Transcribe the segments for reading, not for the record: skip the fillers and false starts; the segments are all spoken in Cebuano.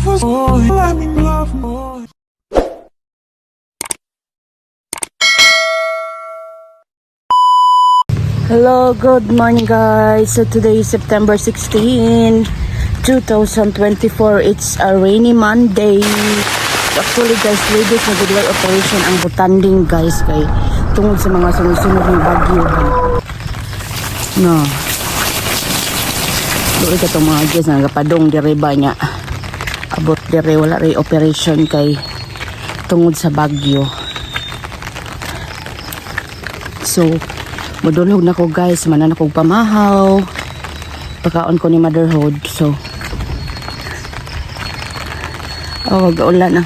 Let me love more. Hello, good morning, guys. So today is September 16, 2024. It's a rainy Monday. So actually, guys, 3 days na good operation ang butanding, guys, kay tungod sa mga sunod-sunod ng bagyo ba. No. Doon ka itong mga guys na nagapadong dire ba niya. Abot dire wala ray operation kay tungod sa bagyo. So, mudulhog na ko, guys, manan ako pamahaw. Pakaon ko ni motherhood. So, oh, gaulan na.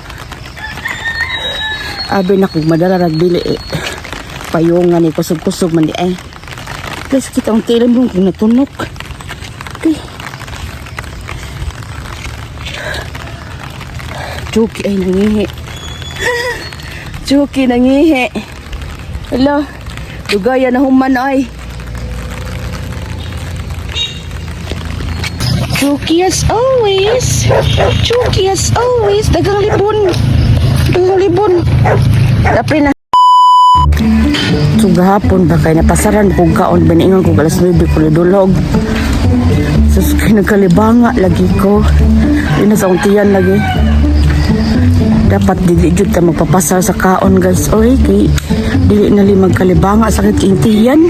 Abi na kog madala rag dili eh. Payungan ni kusog-kusog man di ay. Guys, kita ang tilam mo kung natunok. Okay. Chuki ay nangihi. Chuki nangihi. Hello. Dugaya na human ay. Chucky as always. Chucky as always. Dagang libon. Dagang libon. Dapri na. So gahapon ba kay napasaran kog kaon baniingon ko alas 9 ko dulog. Sus kay nagkalibanga lagi ko. Ina sa akong tiyan lagi. Dapat dili jud ta magpapasar sa kaon, guys. Oy, kay dili na li magkalibanga sakit king tiyan.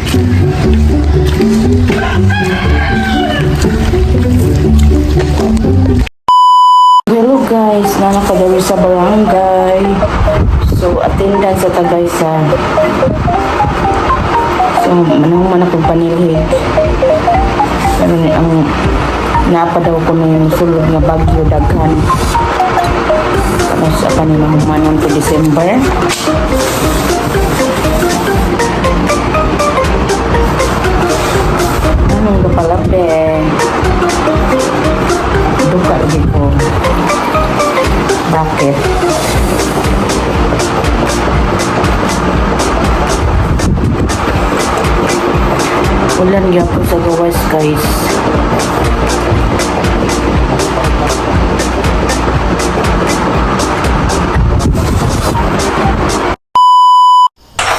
Hello guys, nana ko diri sa barangay. So attendance sa tagay sa. So manong man akong panilhig. Pero ni ang napa daw ko na yung sulod nga bagyo daghan. Tapos apa ni mahumanon to December. Anong kapalabe? Duka lagi ko. Bakit? Ulan gyapon sa gawas, guys.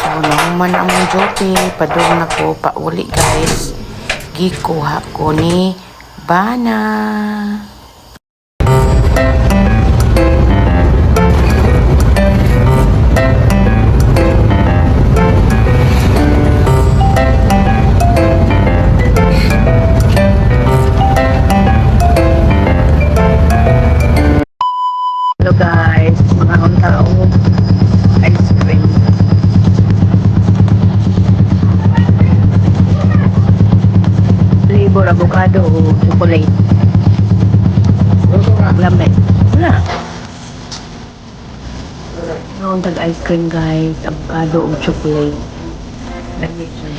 So, nahuman ang among duty. Padung na ko pauli, guys. Gikuha ko ni Bana. Hello guys, mga tao. Ice cream. Flavor avocado o chocolate. Lamay. Wala. Noon tag ice cream, guys, avocado o chocolate. Lamay siya.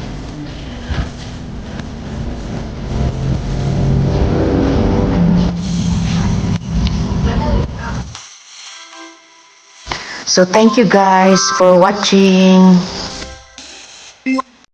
So, thank you guys for watching.